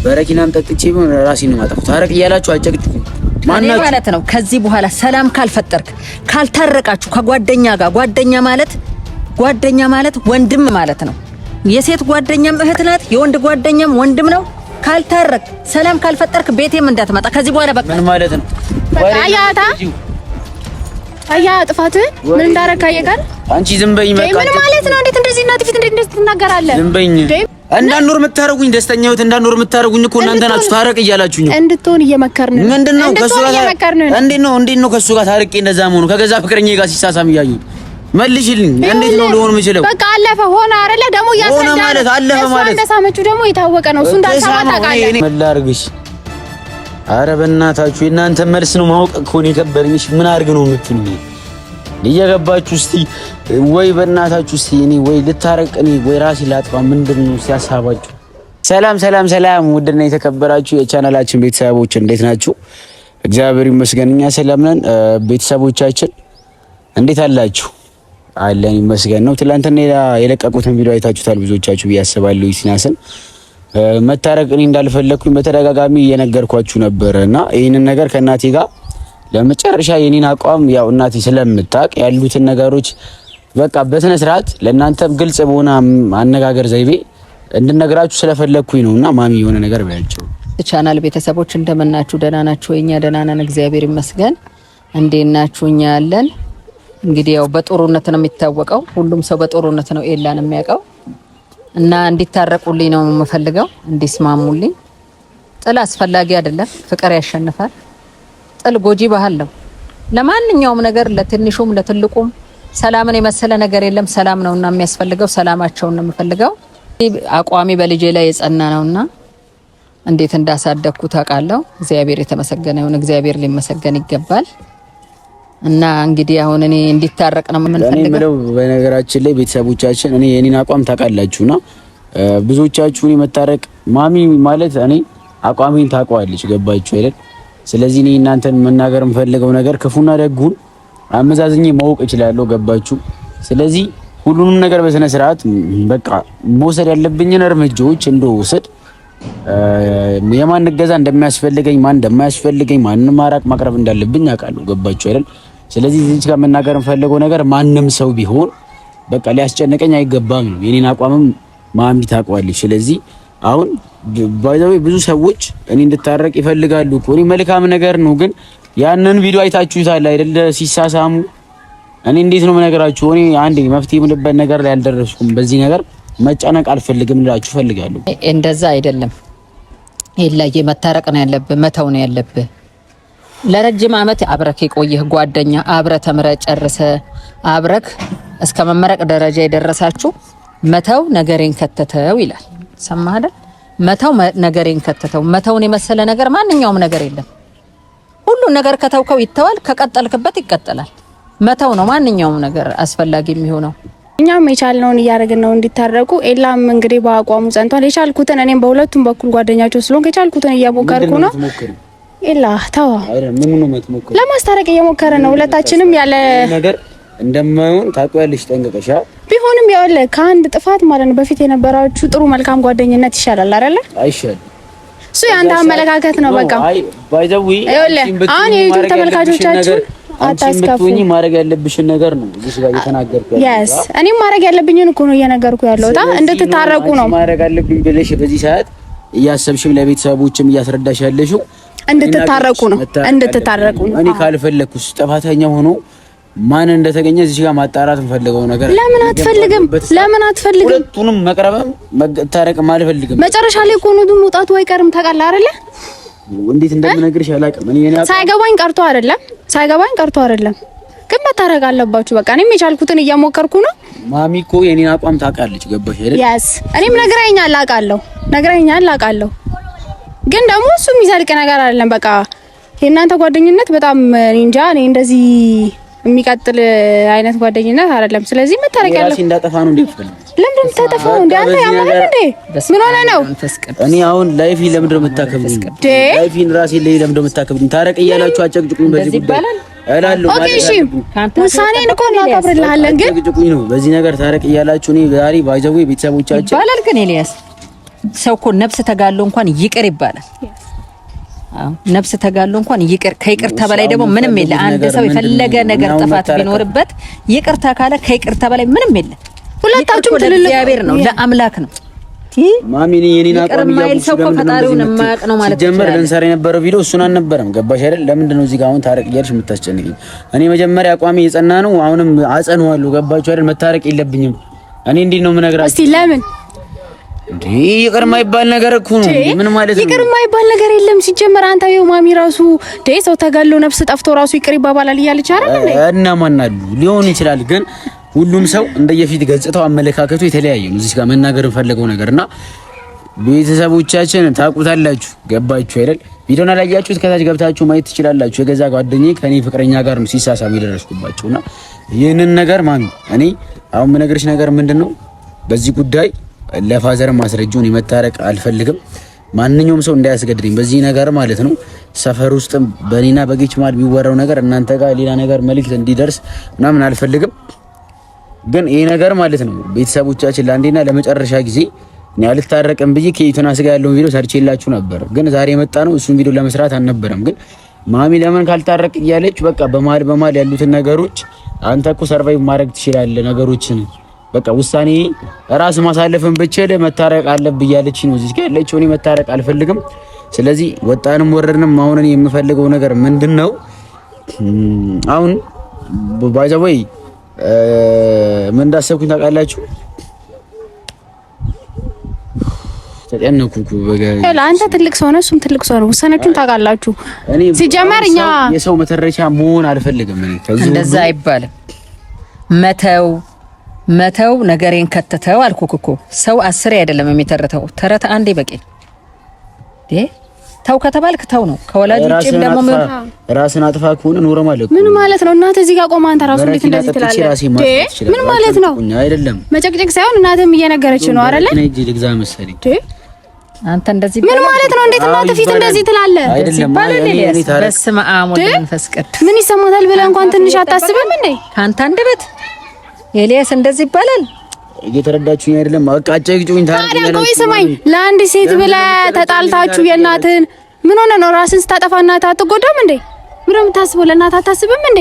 በረኪናም ጠጥቼ ቢሆን ራሴን ነው የማጠፋው። ታረቅ እያላችሁ አጨቅጭቁኝ ማናችሁ ማለት ነው። ከዚህ በኋላ ሰላም ካልፈጠርክ ካልታረቃችሁ ከጓደኛ ጋር ጓደኛ ማለት ወንድም ማለት ነው። የሴት ጓደኛም እህት ናት፣ የወንድ ጓደኛም ወንድም ነው። ካልታረቅ ሰላም ካልፈጠርክ ቤቴም እንዳትመጣ ከዚህ በኋላ በቃ። ምን ማለት ነው? አያታ አያ ጥፋትህን ምን እንዳረካ አየህ። አንቺ ዝም በይኝ። በቃ ምን ማለት ነው? እንዴት እንደዚህ እናት ፊት እንዴት እንደዚህ ትናገራለህ? ዝም በይኝ። እንዳንኖር የምታረጉኝ ደስተኛ ህይወት እንዳንኖር የምታረጉኝ እኮ እናንተ ናችሁ። ታረቅ እያላችሁኝ እንድትሆን እየመከርን ነው። ምንድነው ከሱ ጋር እንዴት ነው እንዴት ነው ከሱ ጋር ታርቄ እንደዛ መሆኑ ከገዛ ፍቅረኛዬ ጋር ሲሳሳም እያየሁኝ መልሽልኝ። እንዴት ነው ሊሆን የምችለው? በቃ አለፈ ሆነ አይደለ? ደግሞ እያስረዳ ሆነ ማለት አለፈ ማለት እንደሳመችው ደግሞ የታወቀ ነው። እሱ እንዳልሰማ ታውቃለህ። ምን ላድርግሽ? ኧረ በእናታችሁ የእናንተ መልስ ነው ማወቅ እኮ ነው የከበደኝ። እሺ ምን አድርግ ነው የምትሉኝ? እየገባችሁ እስቲ ወይ በእናታችሁ እስቲ እኔ ወይ ልታረቅ እኔ ወይ ራሴ ላጥፋ። ምንድን ነው ሲያሳባችሁ? ሰላም ሰላም ሰላም! ውድና የተከበራችሁ የቻናላችን ቤተሰቦች እንዴት ናችሁ? እግዚአብሔር ይመስገን እኛ ሰላም ነን። ቤተሰቦቻችን እንዴት አላችሁ? አለን ይመስገን ነው። ትላንትና የለቀቁትን ቪዲዮ አይታችሁታል ብዙዎቻችሁ ብዬ አስባለሁ። ሲናስን መታረቅ እኔ እንዳልፈለግኩኝ በተደጋጋሚ እየነገርኳችሁ ነበረ እና ይህንን ነገር ከእናቴ ጋር ለመጨረሻ የኔን አቋም ያው እናቴ ስለምታውቅ ያሉትን ነገሮች በቃ በስነ ስርዓት ለእናንተም ግልጽ በሆነ አነጋገር ዘይቤ እንድነግራችሁ ስለፈለግኩኝ ነው። እና ማሚ የሆነ ነገር በያቸው። ቻናል ቤተሰቦች እንደምናችሁ ደህና ናችሁ? እኛ ደህና ነን፣ እግዚአብሔር ይመስገን። እንዴት ናችሁ? እኛ ያለን እንግዲህ ያው በጦርነት ነው የሚታወቀው። ሁሉም ሰው በጦርነት ነው ኤላን የሚያውቀው እና እንዲታረቁልኝ ነው የምፈልገው፣ እንዲስማሙልኝ። ጥል አስፈላጊ አይደለም፣ ፍቅር ያሸንፋል። ጥል ጎጂ ባህል ነው ለማንኛውም ነገር፣ ለትንሹም ለትልቁም። ሰላምን የመሰለ ነገር የለም። ሰላም ነውና የሚያስፈልገው፣ ሰላማቸውን ነው የምፈልገው። አቋሚ በልጄ ላይ የጸና ነውና እንዴት እንዳሳደግኩ ታውቃለሁ። እግዚአብሔር የተመሰገነ ይሁን። እግዚአብሔር ሊመሰገን ይገባል። እና እንግዲህ አሁን እኔ እንዲታረቅ ነው የምንፈልገው። እኔ የምለው በነገራችን ላይ ቤተሰቦቻችን እኔ የኔን አቋም ታውቃላችሁና ብዙዎቻችሁ እኔ መታረቅ ማሚ ማለት እኔ አቋሜን ታውቀዋለች፣ ገባችሁ አይደል? ስለዚህ እኔ እናንተን መናገር የምፈልገው ነገር ክፉና ደጉን አመዛዝኜ ማወቅ እችላለሁ፣ ገባችሁ? ስለዚህ ሁሉንም ነገር በስነ ስርዓት በቃ መውሰድ ያለብኝን እርምጃዎች እንደወሰድ የማን እገዛ እንደሚያስፈልገኝ ማን እንደማያስፈልገኝ ማንን ማራቅ ማቅረብ እንዳለብኝ አውቃለሁ። ገባችሁ አይደል? ስለዚህ እዚህ ጋር መናገር የምፈልገው ነገር ማንም ሰው ቢሆን በቃ ሊያስጨንቀኝ አይገባም ነው። የኔን አቋምም ማሚ ታውቀዋለች። ስለዚህ አሁን by the way ብዙ ሰዎች እኔ እንድታረቅ ይፈልጋሉ እኮ እኔ መልካም ነገር ነው፣ ግን ያንን ቪዲዮ አይታችሁታል አይደለ? ሲሳሳሙ እኔ እንዴት ነው የምነግራችሁ? እኔ አንዴ መፍትሄ የምልበት ነገር ላይ አልደረስኩም። በዚህ ነገር መጨነቅ አልፈልግም ልላችሁ እፈልጋለሁ። እንደዛ አይደለም ኤላዬ፣ መታረቅ ነው ያለብህ፣ መተው ነው ያለብህ። ለረጅም ዓመት አብረክ የቆየህ ጓደኛ አብረ ተምረ ጨርሰ አብረክ እስከ መመረቅ ደረጃ የደረሳችሁ መተው ነገሬን ከተተው ይላል። ሰማህ አይደል? መተው ነገሬን ከተተው። መተውን የመሰለ ነገር ማንኛውም ነገር የለም። ሁሉን ነገር ከተውከው ይተዋል፣ ከቀጠልክበት ይቀጠላል። መተው ነው ማንኛውም ነገር አስፈላጊ የሚሆነው። እኛም የቻልነውን እያደረግን ነው እንዲታረቁ። ኤላም እንግዲህ በአቋሙ ጸንቷል። የቻልኩትን እኔም በሁለቱም በኩል ጓደኛቸው ስለሆንኩ የቻልኩትን እየሞከርኩ ነው። ኤላ ተዋ፣ ለማስታረቅ እየሞከረ ነው። ሁለታችንም ያለ ነገር እንደማይሆን ታውቂያለሽ ጠንቅቀሽ። ቢሆንም ያውለ ከአንድ ጥፋት ማለት ነው በፊት የነበራችሁ ጥሩ መልካም ጓደኝነት ይሻላል አይደለ? አይሻልም። እሱ የአንተ አመለካከት ነው። በቃ አይ by the way አሁን የዩቲዩብ ተመልካቾቻችሁ አታስከፉ። ማድረግ ያለብሽን ነገር ነው እዚህ ጋር እየተናገርኩ ያለው። yes እኔም ማድረግ ያለብኝን እኮ ነው እየነገርኩ ያለሁት። እንድትታረቁ ነው ማድረግ አለብኝ ብለሽ በዚህ ሰዓት እያሰብሽም ለቤተሰቦችም እያስረዳሽ ያለሽው እንድትታረቁ ነው። እንድትታረቁ ነው። እኔ ካልፈለኩስ ጥፋተኛ ሆኖ ማን እንደተገኘ እዚህ ጋር ማጣራት እንፈልገው ነገር ለምን አትፈልግም? ለምን አትፈልግም? ሁለቱንም መቅረብም መታረቅም አልፈልግም። መጨረሻ ላይ እኮ ነው መውጣቱ አይቀርም። ታውቃለህ አይደለ? እንዴት እንደምነግርሽ አላውቅም። እኔ ሳይገባኝ ቀርቶ አይደለም፣ ሳይገባኝ ቀርቶ አይደለም፣ ግን መታረቅ አለባችሁ። በቃ እኔም የቻልኩትን እየሞከርኩ ነው። ማሚ እኮ የኔን አቋም ታውቃለች። ገባሽ አይደል? yes እኔም ነግረኸኛል፣ አውቃለሁ፣ ነግረኸኛል፣ አውቃለሁ። ግን ደግሞ እሱ የሚዘልቅ ነገር አይደለም። በቃ የእናንተ ጓደኝነት በጣም እኔ እንጃ፣ እኔ እንደዚህ የሚቀጥል አይነት ጓደኝነት አይደለም። ስለዚህ መታረቅ ያለው ራሴ እንዳጠፋ ነው እንዴ? ለምንድን ነው የምታጠፋው? እንዴ አንተ ያማሃል እንዴ? ምን ሆነ ነው? እኔ አሁን life ኤን ለምንድን ነው የምታከብዱኝ? life ኤን ራሴ ላይ ለምንድን ነው የምታከብዱኝ? ታረቅ እያላችሁ አጨቅጭቁኝ በዚህ ጉዳይ እላለሁ። okay እሺ፣ ውሳኔን እኮ እናከብርልሃለን፣ ግን አጨቅጭቁኝ ነው በዚህ ነገር ታረቅ እያላችሁ እኔ ዛሬ by the way ቤተሰቦቻችን ይባላል። ግን ኤልያስ ሰው እኮ ነፍስ ተጋሎ እንኳን ይቅር ይባላል። አዎ ነፍስ ተጋሎ እንኳን ይቅር፣ ከይቅርታ በላይ ደግሞ ምንም የለ። አንድ ሰው የፈለገ ነገር ጥፋት ቢኖርበት ይቅርታ ካለ ከይቅርታ በላይ ምንም የለ። ሁለታችሁም ትልልቅ እግዚአብሔር ነው፣ ለአምላክ ነው። ማሚ እኔ የኔን አቋም የማይል ሰው እኮ ፈጣሪውን የማያውቅ ነው ማለት ሲጀመር ልንሰራ የነበረው ቪዲዮ እሱን አልነበረም። ገባሽ አይደል? ለምንድን ነው እዚህ ጋር አሁን ታረቅ እያልሽ የምታስጨንቂኝ? እኔ መጀመሪያ አቋሜ የጸና ነው፣ አሁንም አጸነዋለሁ። ገባችሁ አይደል? መታረቅ የለብኝም እኔ እንዴት ነው የምነግራችሁ? እስቲ ለምን እንዴ ይቅር የማይባል ነገር እኮ ነው። ምን ማለት ነው? ይቅር የማይባል ነገር የለም። ሲጀመር አንተ ይኸው ማሚ ራሱ ዴ ሰው ተጋሎ ነፍስ ጠፍቶ ራሱ ይቅር ይባባላል እያለች አይደል እንዴ? እና ማን አሉ ሊሆን ይችላል፣ ግን ሁሉም ሰው እንደየፊት ገጽታው አመለካከቱ የተለያየ ነው። እዚህ ጋር መናገር እንፈልገው ነገርና ቤተሰቦቻችን ታውቁታላችሁ። ገባችሁ አይደል? ቪዲዮን አላያችሁት ከታች ገብታችሁ ማየት ትችላላችሁ። የገዛ ጓደኛዬ ከኔ ፍቅረኛ ጋር ነው ሲሳሳም የደረስኩባቸውና ይህንን ነገር ማሚ እኔ አሁን የምነግርሽ ነገር ምንድነው በዚህ ጉዳይ ለፋዘር ማስረጃውን የመታረቅ አልፈልግም። ማንኛውም ሰው እንዳያስገድደኝ በዚህ ነገር ማለት ነው። ሰፈር ውስጥም በኔና በጌች መሀል የሚወራው ነገር እናንተ ጋር ሌላ ነገር መልእክት እንዲደርስ ምናምን አልፈልግም። ግን ይሄ ነገር ማለት ነው ቤተሰቦቻችን ለአንዴና ለመጨረሻ ጊዜ እኔ አልታረቅም ብዬ ከኢቶናስ ጋር ያለውን ቪዲዮ ሰርቼላችሁ ነበር። ግን ዛሬ የመጣ ነው እሱን ቪዲዮ ለመስራት አልነበረም። ግን ማሚ ለምን ካልታረቅ እያለች በቃ በመሀል በመሀል ያሉትን ነገሮች አንተ እኮ survive ማድረግ ትችላለህ ነገሮችን በቃ ውሳኔ ራስ ማሳለፍን ብችል መታረቅ አለብህ እያለች ነው እዚህ ጋር ያለችው። እኔ መታረቅ አልፈልግም። ስለዚህ ወጣንም ወረድንም አሁን እኔ የምፈልገው ነገር ምንድን ነው? አሁን by the way ምን እንዳሰብኩኝ ታውቃላችሁ? ተጨነኩ እኮ በጋ አንተ ትልቅ ሰው ነህ፣ እሱም ትልቅ ሰው ነው። ውሳኔያችሁን ታውቃላችሁ። ሲጀመር እኛ የሰው መተረቻ መሆን አልፈልግም። እኔ እንደዛ አይባልም። መተው መተው ነገሬን ከተተው አልኩክ እኮ ሰው አስሬ አይደለም የሚተርተው፣ ተረት አንዴ በቂ። ተው ከተባልክ ተው ነው። ከወላጅ ውጪም ደግሞ ራስን አጥፋ ከሆነ ኖረ ማለት ምን ማለት ነው? እናትህ እዚህ ጋር ቆማ አንተ ራሱ እንዴት እንደዚህ ትላለህ? ምን ማለት ነው? አይደለም መጨቅጨቅ ሳይሆን እናትህም እየነገረች ነው አይደለ? አንተ እንደዚህ ምን ማለት ነው? እንዴት እናትህ ፊት እንደዚህ ትላለህ? አይደለም በስመ አብ ወወልድ ወመንፈስ ቅዱስ። ምን ይሰማታል ብለህ እንኳን ትንሽ አታስብም እንዴ? ከአንተ አንደበት ኤልያስ እንደዚህ ይባላል። እየተረዳችሁኝ አይደለም? በቃ አጨቅጭቁኝ። ታዲያ ቆይ ስማኝ፣ ለአንድ ሴት ብለህ ተጣልታችሁ የእናትህን ምን ሆነ ነው? ራስን ስታጠፋ እናትህ አትጎዳም እንዴ? ምን ነው የምታስበው? ለእናትህ አታስብም እንዴ?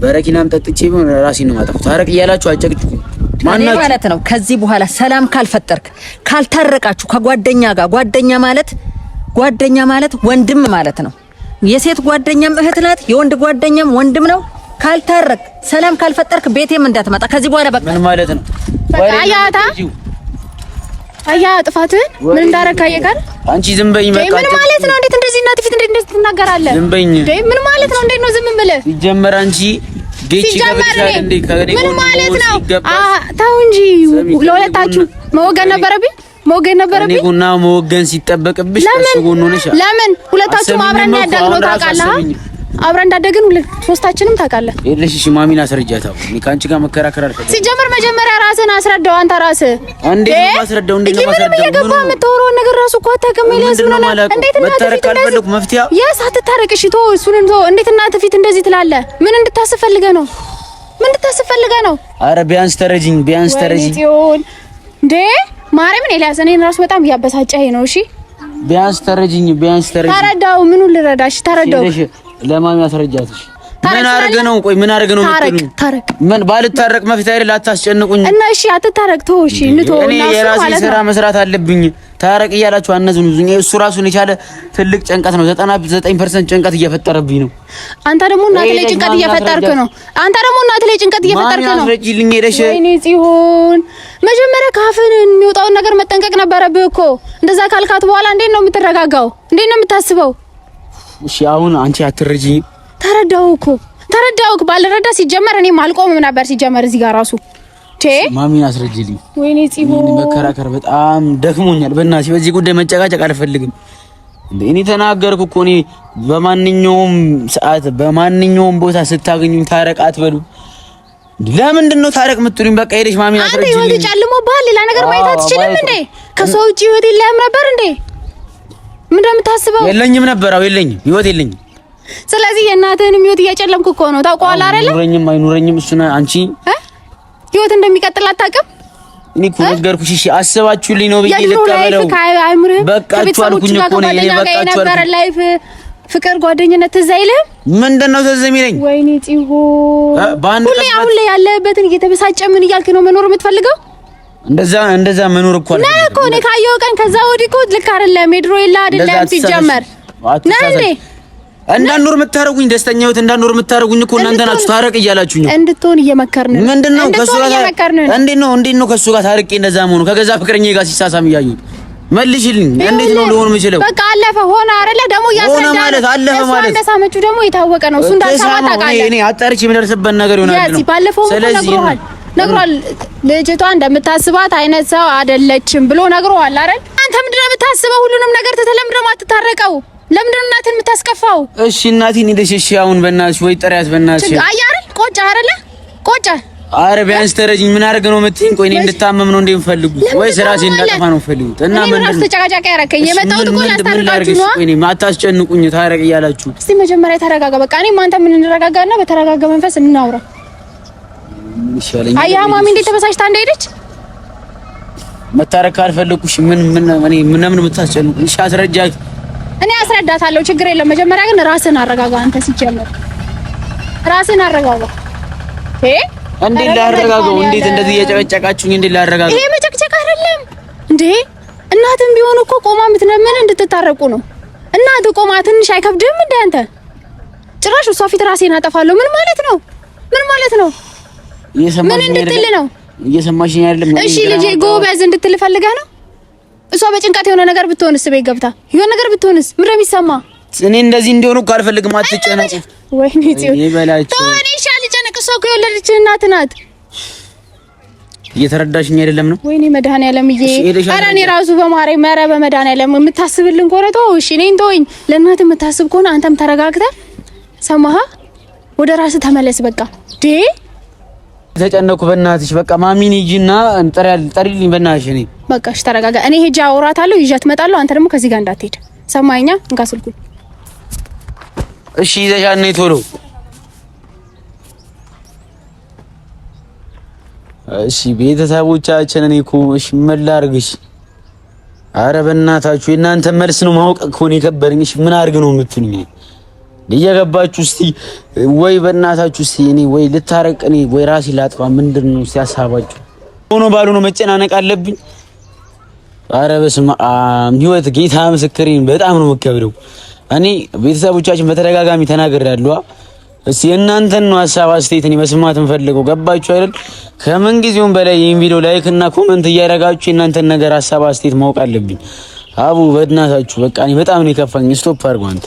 በረኪናም ጠጥቼ ቢሆን ራሴን ነው የማጠፋው። ታረቅ እያላችሁ አጨቅጭቁኝ። ማናችሁ ማለት ነው። ከዚህ በኋላ ሰላም ካልፈጠርክ ካልታረቃችሁ ከጓደኛ ጋር ጓደኛ ማለት ጓደኛ ማለት ወንድም ማለት ነው። የሴት ጓደኛም እህት ናት፣ የወንድ ጓደኛም ወንድም ነው። ካልታረቅ ሰላም ካልፈጠርክ ቤቴም እንዳትመጣ ከዚህ በኋላ በቃ። ምን ማለት ነው? በቃ አያታ አያ ጥፋትህን ምን እንዳረካ አየካል። አንቺ ዝም በይኝ። በቃ ምን ማለት ነው? እንዴት እንደዚህ እናት ፊት እንዴት እንደዚህ ትናገራለህ? ዝም በይኝ። ምን ማለት ነው? እንዴት ነው ዝም ብለህ? ሲጀመር አንቺ ጌች ሲጀመር ምን ማለት ነው? ተው እንጂ ለሁለታችሁ መወገን ነበረብኝ መወገን ነበረብኝ። እኔ ጎና መወገን ሲጠበቅብሽ ከእሱ ጎን ሆነሽ ለምን ሁለታችሁም አብረን ያደግነው ታውቃለህ። አብረን እንዳደግን ሶስታችንም ታውቃለህ። ይኸውልሽ እሺ፣ ማሚን አስረጃት። አሁን እኔ ከአንቺ ጋር መከራከር አልፈልግም። ሲጀመር መጀመሪያ ራስህን አስረዳው። አንተ ራስህ እንዴት ነው የማስረዳው? እንዴት ነው የማስረዳው? ምንም እየገባህ የምታወራውን ነገር ራሱ እኮ አታውቅም። ኤልያስ ምን ሆነህ? እንዴት እናትህ ፊት እንደዚህ መፍትሄ የስ አትታረቅ። እሺ ተወው፣ እሱን ተወው። እንዴት እናትህ ፊት እንደዚህ ትላለህ? ምን እንድታስብ ፈልገህ ነው? ምን እንድታስብ ፈልገህ ነው? አረ ቢያንስ ተረጂኝ፣ ቢያንስ ተረጂኝ። እንዴ ማርያምን ኤልያስ፣ እኔን ራሱ በጣም እያበሳጨኸኝ ነው። እሺ ቢያንስ ተረጂኝ፣ ቢያንስ ተረጂኝ። ተረዳው። ምኑን ልረዳሽ? ተረዳው። ለማሚ አስረጃትሽ። ምን አርገ ነው? ቆይ ምን አርገ ነው የምትሉኝ? ታረቅ። ምን ባልታረቅ መፍትሄ አይደል? አታስጨንቁኝ። እና እሺ አትታረቅ፣ ተው። እሺ እንተው። እኔ የራሴ ስራ መስራት አለብኝ። ታረቅ እያላችሁ አነዝንዙኝ። እሱ ራሱን የቻለ ትልቅ ጭንቀት ነው። 99% ጭንቀት እየፈጠረብኝ ነው። አንተ ደግሞ እናትህ ላይ ጭንቀት እየፈጠርክ ነው። አንተ ደግሞ እናትህ ላይ ጭንቀት እየፈጠርክ ነው። አስረጂልኝ ሄደሽ። ወይኔ ጽዮን፣ መጀመሪያ ካፍን የሚወጣውን ነገር መጠንቀቅ ነበረብህ እኮ። እንደዛ ካልካት በኋላ እንዴት ነው የምትረጋጋው? እንዴት ነው የምታስበው? እሺ አሁን አንቺ አትረጂኝ። ተረዳው እኮ ተረዳው እኮ። ባልረዳ ሲጀመር እኔም አልቆምም ነበር ሲጀመር እዚህ ጋር ራሱ ማሚን አስረጂልኝ። ወይኔ ጽዮን፣ መከራከር በጣም ደክሞኛል። በእናትሽ በዚህ ጉዳይ መጨቃጨቅ አልፈልግም። እንዴ እኔ ተናገርኩ እኮ። እኔ በማንኛውም ሰዓት በማንኛውም ቦታ ስታገኙኝ ታረቅ አትበሉ። ለምንድን ነው ታረቅ የምትሉኝ? በቃ ሄደሽ ማሚን አስረጂልኝ። አንተ ህይወት ጨልሞብሃል። ሌላ ነገር ማየት አትችልም እንዴ? ከሰው ውጪ ህይወት የለህም ነበር እንዴ? ምንድን ነው የምታስበው? የለኝም ነበር። አዎ የለኝም፣ ህይወት የለኝም። ስለዚህ የእናትህንም ህይወት እያጨለምኩ እኮ ነው። ታውቀዋለህ አይደለ? አይኑረኝም አይኑረኝም እሱን አንቺ ህይወት እንደሚቀጥል አታውቅም። እኔ እኮ ነገርኩሽ። እሺ አስባችሁልኝ ነው ብዬ ልቀበለው። በቃችሁ አልኩኝ እኮ ነው። እኔ በቃችሁ አልኩኝ። Life ፍቅር፣ ጓደኝነት ትዝ አይልህም? ምንድን ነው ትዝ የሚለኝ? ወይኔ ጽሁ፣ ሁሌ አሁን ላይ ያለህበትን እየተበሳጨ ምን እያልክ ነው መኖር የምትፈልገው? እንደዛ እንደዛ መኖር እኮ ነው እኮ እኔ ካየሁ ቀን ከዛ ወዲህ እኮ ልክ አይደለም። የድሮ የለ አይደለም ሲጀመር ነህ እንዴ እንዳንኖር የምታረጉኝ ደስተኛ ህይወት እንዳንኖር የምታረጉኝ እኮ እናንተ ናችሁ። ታረቅ እያላችሁኝ እንድትሆን እየመከርን ነው። ምንድነው ከሱ ጋር እንዴት ነው እንዴት ነው ከሱ ጋር ታርቄ እንደዛ መሆኑ ከገዛ ፍቅረኛዬ ጋር ሲሳሳም እያየሁት መልሽልኝ። እንዴት ነው ሊሆን የምችለው? በቃ አለፈ ሆነ አይደለ? ደግሞ እያስረዳ ሆነ ማለት አለፈ ማለት እንደሳመችው ደግሞ የታወቀ ነው። እሱ እንዳልሰማ ታውቃለህ። እኔ አጣርቼ የምደርስበት ነገር ይሆናል ነው። ባለፈው ነግሮሃል ነግሯል። ልጅቷ እንደምታስባት አይነት ሰው አይደለችም ብሎ ነግሮሃል አይደል? አንተ ምንድነው የምታስበው? ሁሉንም ነገር ትተህ ለምንድነው የማትታረቀው? ለምንድነው እናትህን የምታስከፋው? እሺ እናቴን ሄደሽ እሺ፣ አሁን በእናትሽ ወይ ጥሪያት በእናትሽ። አይ አይደል? ቆጨ አይደለ? ቆጨ። አረ ቢያንስ ተረጅኝ። ምን አድርገህ ነው የምትይኝ? ቆይ እኔ እንድታመም ነው እንዴ የምፈልጉት ወይስ ራሴ እንዳጠፋ ነው የምፈልጉት? እና ምን ነው ተጨቃጫቂ ያደረከኝ? የመጣሁት እኮ ላስታርቃችሁ ነው። ቆይ እኔ አታስጨንቁኝ፣ ታረቅ እያላችሁ። እስቲ መጀመሪያ ተረጋጋ። በቃ እኔም አንተም እንረጋጋና በተረጋጋ መንፈስ እናውራ። አያ ማሚ እንዴት ተበሳጭታ እንደሄደች መታረቅ ካልፈለኩሽ ምን ምን እኔ ምን ምን የምታስጨንቁኝ? እሺ አስረጃት። እኔ አስረዳታለሁ፣ ችግር የለም። መጀመሪያ ግን ራስን አረጋጋ። አንተ ሲጀመር ራስን አረጋጋ። እ እንዴት ላረጋጋው? እንዴት እንደዚህ እየጨቀጨቃችሁኝ እንዴት ላረጋጋው? ይሄ መጨቅጨቅ አይደለም እንዴ። እናትም ቢሆን እኮ ቆማ የምትለምን እንድትታረቁ ነው። እናት ቆማ ትንሽ አይከብድም እንዴ አንተ? ጭራሽ እሷ ፊት ራሴን አጠፋለሁ። ምን ማለት ነው? ምን ማለት ነው? ምን እንድትል ነው? እየሰማሽኝ አይደለም? እሺ ልጄ ጎበዝ እንድትል ፈልገህ ነው? እሷ በጭንቀት የሆነ ነገር ብትሆንስ፣ ቤት ገብታ የሆነ ነገር ብትሆንስ ምን ነው የሚሰማ? እኔ እንደዚህ እንዲሆኑ እኮ አልፈልግም። አትጨነቁ። ወይኔ ጽዮን ተው፣ እኔ እሺ አልጨነቅ። እሷ እኮ የወለደች እናት ናት። እየተረዳሽኝ አይደለም ነው? ወይኔ መድኃኒዓለምዬ፣ ኧረ እኔ ራሱ በማርያም ኧረ በመድኃኒዓለም የምታስብልን ከሆነ ተው፣ እሺ እኔን ተወኝ። ለእናት የምታስብ ከሆነ አንተም ተረጋግተህ ሰማህ፣ ወደ ራስህ ተመለስ። በቃ ዴ ተጨነኩ። በእናትሽ በቃ ማሚን ሂጂና ጠሪልኝ በእናትሽ። እኔ በቃ እሺ ተረጋጋ። እኔ ሄጄ አወራታለሁ፣ ይዣት እመጣለሁ። አንተ ደግሞ ከዚህ ጋር እንዳትሄድ ሰማኸኛ? እንካ ስልኩን። እሺ ይዘሻት ነይ ቶሎ። እሺ ቤተሰቦቻችን፣ እኔ እኮ እሺ ምን ላድርግሽ? ኧረ በእናታችሁ የእናንተ መልስ ነው ማወቅ እኮ ነው የከበደኝ። እሺ ምን አድርግ ነው የምትሉኝ? እየገባችሁ እስቲ ወይ በእናታችሁ እስቲ እኔ ወይ ልታረቅ እኔ ወይ ራሴ ላጥፋ። ምንድን ነው እስቲ ሀሳባችሁ? ሆኖ ባሉ ነው መጨናነቅ አለብኝ? ኧረ በስመ አብ ህይወት፣ ጌታ ምስክሬን በጣም ነው የምከብደው። እኔ ቤተሰቦቻችን በተደጋጋሚ ተናግሬያለሁ። እስቲ የእናንተን ነው ሀሳብ አስተያየት እኔ መስማት እንፈልገው። ገባችሁ አይደል? ከምን ጊዜውም በላይ ይሄን ቪዲዮ like እና comment እያደረጋችሁ የእናንተን ነገር ሀሳብ አስተያየት ማወቅ አለብኝ። አቡ በእናታችሁ በቃ እኔ በጣም ነው የከፋኝ። Stop አድርጎ አንተ።